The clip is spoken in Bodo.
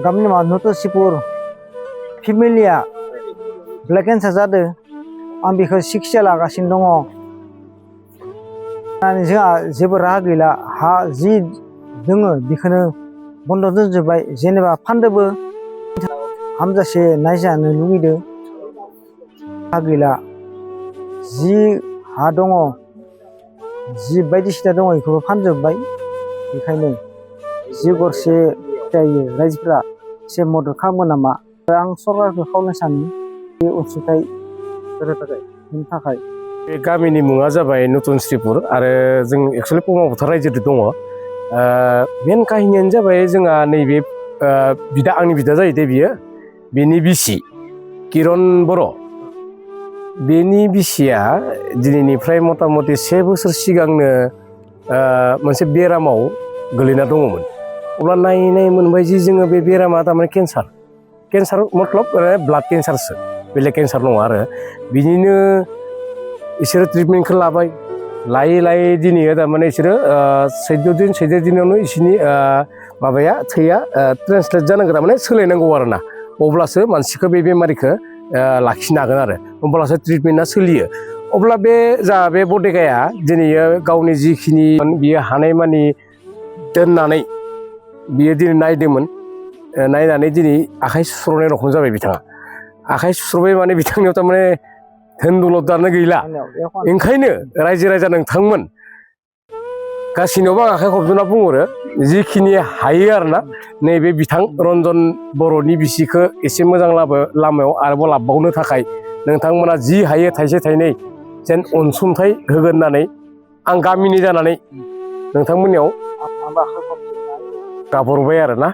गामिनि नतसिपुर फेमिलिया ब्लाड केन्सार जादों आं बेखौ सिकित्सा लागासिनो दङ जोंहा जेबो राहा गैला हा जि दोङो बेखौनो बन्द दोनजोब्बाय जेनेबा फानदोबो हामजासे नायजानो लुगैदों हा गैला जि हा दङ जि बायदिसिना दङ बेखौबो फानजोब्बाय बेखायनो जि गरसे जायो रायजोफोरा एसे मदद खालामो नामा आं सरकारखौ खावलायनो सानो बे अनसुंथाइ होनो थाखाय बे गामिनि मुङा जाबाय नतन श्रीपुर आरो जों एक्सुवेलि पमाफोथार रायजो दङ मेन काहिनियानो जाबाय जोंहा नैबे बिदा आंनि बिदा जायो दे बियो बेनि बिसि किरन बर' बेनि बिसिया दिनैनिफ्राय मथा मथि 1 बोसोर सिगांनो मोनसे बेरामाव गोलैना दङमोन अब्ला नायनाय मोनबाय जि जोङो बे बेरामा थारमाने केन्सार मतलब ब्लाड केन्सारसो बेलेग केन्सार नङा आरो बिनिनो इसोरो ट्रिटमेन्टखौ लाबाय लायै दिनै थारमाने इसोरो 14 दिनावनो इसोरनि माबाया थैया ट्रेन्सलेट जानांगौ माने सोलायनांगौ आरो ना अब्लासो मानसिखौ बे बेमारिखौ लाखिनो हागोन आरो अब्लासो ट्रिटमेन्टआ सोलियो अब्ला बे जा बे बडेगाया दिनै गावनि जिखिनि बियो हानायमानि दोननानै बियो दिनै नायदोंमोन नायनानै दिनै आखाइ सुस्र'नाय रखम जाबाय बिथाङा आखाइ सुस्र'बाय माने बिथांनियाव थारमाने धोन दौलतआनो गैला ओंखायनो रायजो राजा नोंथांमोन गासैनावबो आं आखाइ खबजना बुंहरो जिखिनि हायो आरोना नैबे बिथां रन्जन बर'नि बिसिखौ एसे मोजां लामायाव आरोबाव लाबबावनो थाखाय नोंथांमोना जि हायो थाइसे थाइनै जेन अनसुंथाइ होगोन होननानै आं गामिनि जानानै नोंथांमोननियाव गाबहरबाय आरोना।